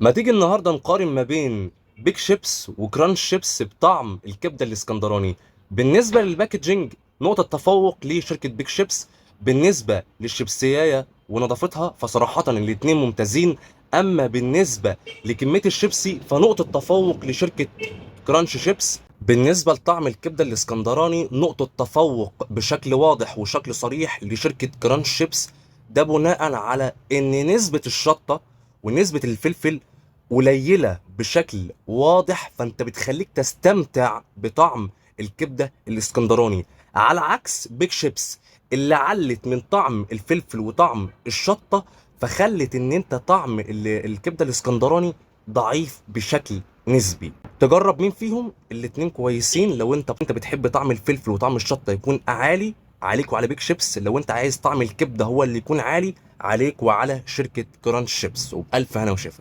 ما تيجي النهارده نقارن ما بين بيك شيبس وكرانش شيبس بطعم الكبده الاسكندراني. بالنسبة لل packaging نقطة تفوق لشركة بيك شيبس. بالنسبة للشيبسيايه ونظافتها فصراحة الاتنين ممتازين. اما بالنسبة لكميه الشيبسي فنقطه تفوق لشركة كرانش شيبس. بالنسبة لطعم الكبدة الاسكندراني نقطة تفوق بشكل واضح وشكل صريح لشركة كرانش شيبس، ده بناء على ان نسبة الشطة ونسبة الفلفل قليلة بشكل واضح، فانت بتخليك تستمتع بطعم الكبدة الاسكندراني، على عكس بيك شيبس اللي علت من طعم الفلفل وطعم الشطة، فخلت ان انت طعم الكبدة الاسكندراني ضعيف بشكل نسبي. تجرب مين فيهم؟ الاتنين كويسين. لو انت بتحب طعم الفلفل وطعم الشطه يكون عالي، عليك وعلى بيك شيبس. لو انت عايز طعم الكبده هو اللي يكون عالي، عليك وعلى شركة كرانش شيبس. وبألف هنا وشفا.